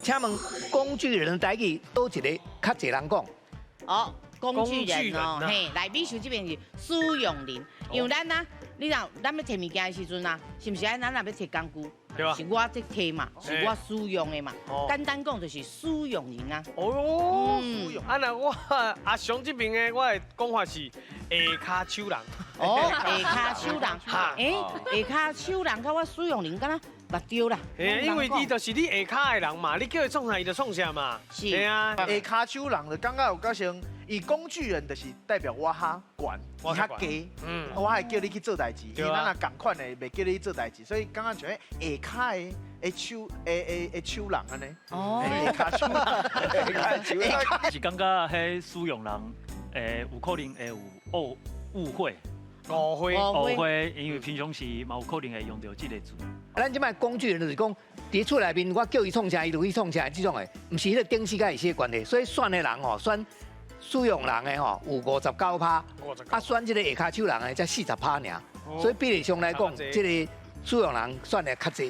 請問工具人的台語佗一个較濟人講？哦，工具人哦，工具人啊。嘿，來美秀這邊是使用人，因為咱啊，你若咱欲提物件的時陣啊，是毋是愛咱若欲提工具？對啊。是我咧提嘛，是我使用的嘛。簡單講就是使用人啊。哦，啊那我阿雄這邊的，我的講法是下跤手人。哦，下跤手人，欸，下跤手人佮我使用人敢若捌著啦。嘿，因為伊就是你下跤的人嘛，你叫伊創啥，伊就創啥嘛。是。嘿啊。下跤手人就感覺有較像，伊工具人就是代表我較懸，伊較低，我會叫你去做代誌，伊咱若仝款的，袂叫你做代誌，所以感覺像彼下跤的手的手人按呢。哦。下跤手人，下跤手人。是感覺彼使用人會有可能會有誤會。誤會。誤會，因為平常時嘛有可能會用著這个字。咱這擺工具人就是講，佇厝內面我叫伊創啥，伊就去創啥，這種的，毋是彼个頂死佮伊些關係。所以選的人吼，選使用人的吼有59趴，啊選這个下跤手人的才40趴爾。所以比例上來講，這个使用人選的較濟。